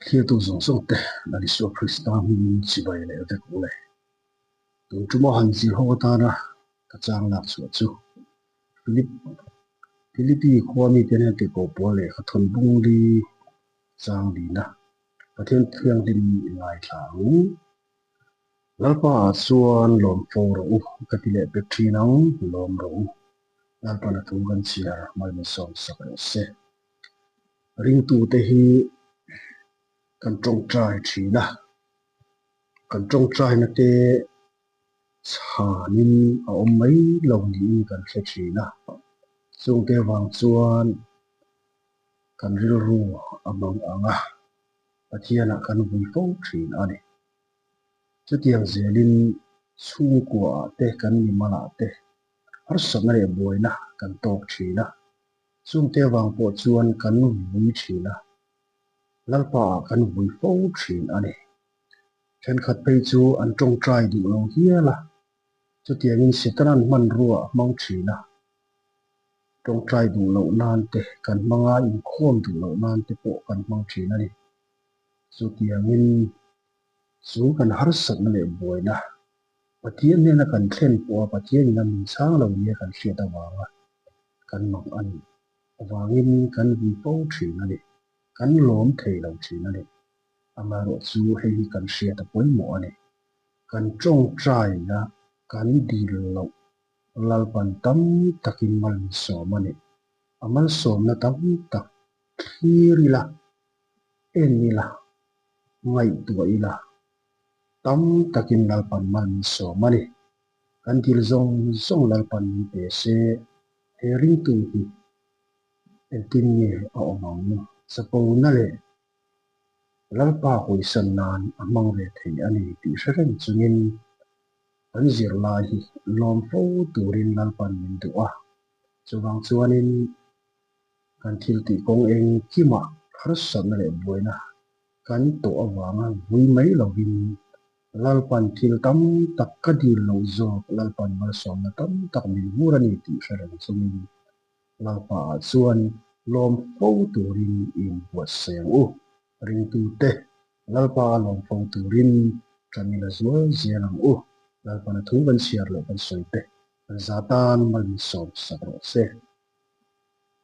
Thiltu zawng zawng te Lal Isua Krista hmingin chibai leh vek u le. Tun tuma han zir ho atana ka chang lak chhuah chu Philip Philippi khua mite nen tihkoh pawl lehkha thawn bung li chang lina Pathian Thianghlim i ngaithla ang. Lalpa ah chuan lawm fo rawh u ka ti leh pek thin ang, lawm rawh u. Lalpan a thu kan chhiar hmaimisawm sak rawh se. Ringtute hi kan tawngtai thin a, kan tawngtaina te chhanin a awm mai lo niin kan hre thin a, chungte avang chuan kan rilru a mang ang a, Pathianah kan vui fo thin a ni. Chutiang zelin chhungkuaah te kan mimalah te harsatna leh buaina kan tawk thin a. Chungte avang pawh chuan kan vui thin a, Lalpa ah kan vui fo thin a ni. Thenkhat phei chu an tawngtai duh lo hial a, chutiangin Setanan hmanrua a hmang thin a, tawngtai duh loh nan te kan hmang a, inkhawm duh loh nan te pawh kan hmang thin a ni. Chutiangin chu kan harsatna leh buaina Pathian hnena kan thlen pawha Pathianin a min chhang lo nia kan hriat avanga kan mang a ni. Avangin kan vui fo thin a ni. Kan lawm thei lo thin a ni. Amaherawh chu hei hi kan hriat a pawimawh a ni. Kan tawngtaina kan dil loh Lalpan tam takin malsawm a ni. A malsawmna tam tak thlir ila, en ila, ngaihtuah ila, Tam takin Lalpan mal min sawm a ni. Kan dil zawng zawng Lalpan min pe se, he ringtu hi engtin nge a awm ang? Chapona leh Lalpa hawisan nan a hmang ve thei a ni tih hre reng chungin kan zirlai hi lawm fo turin Lalpan min duh a. Chuvang chuanin kan thiltih kawng engkimah harsatna leh buaina Kan tawh avanga vui mai lovin Lalpan thil tam tak ka dil loh zawk, Lalpan malsawmna tam tak min hmur a ni tih hre reng chungin Lalpa ah chuan lawm fo turin i inbuatsaih ang u. Ringtute, Lalpa a lawm fo turin kan ila zual zel ang u. Lalpan a thu kan chhiar leh kan sawi te kan za tan mal min sawm sak rawh se.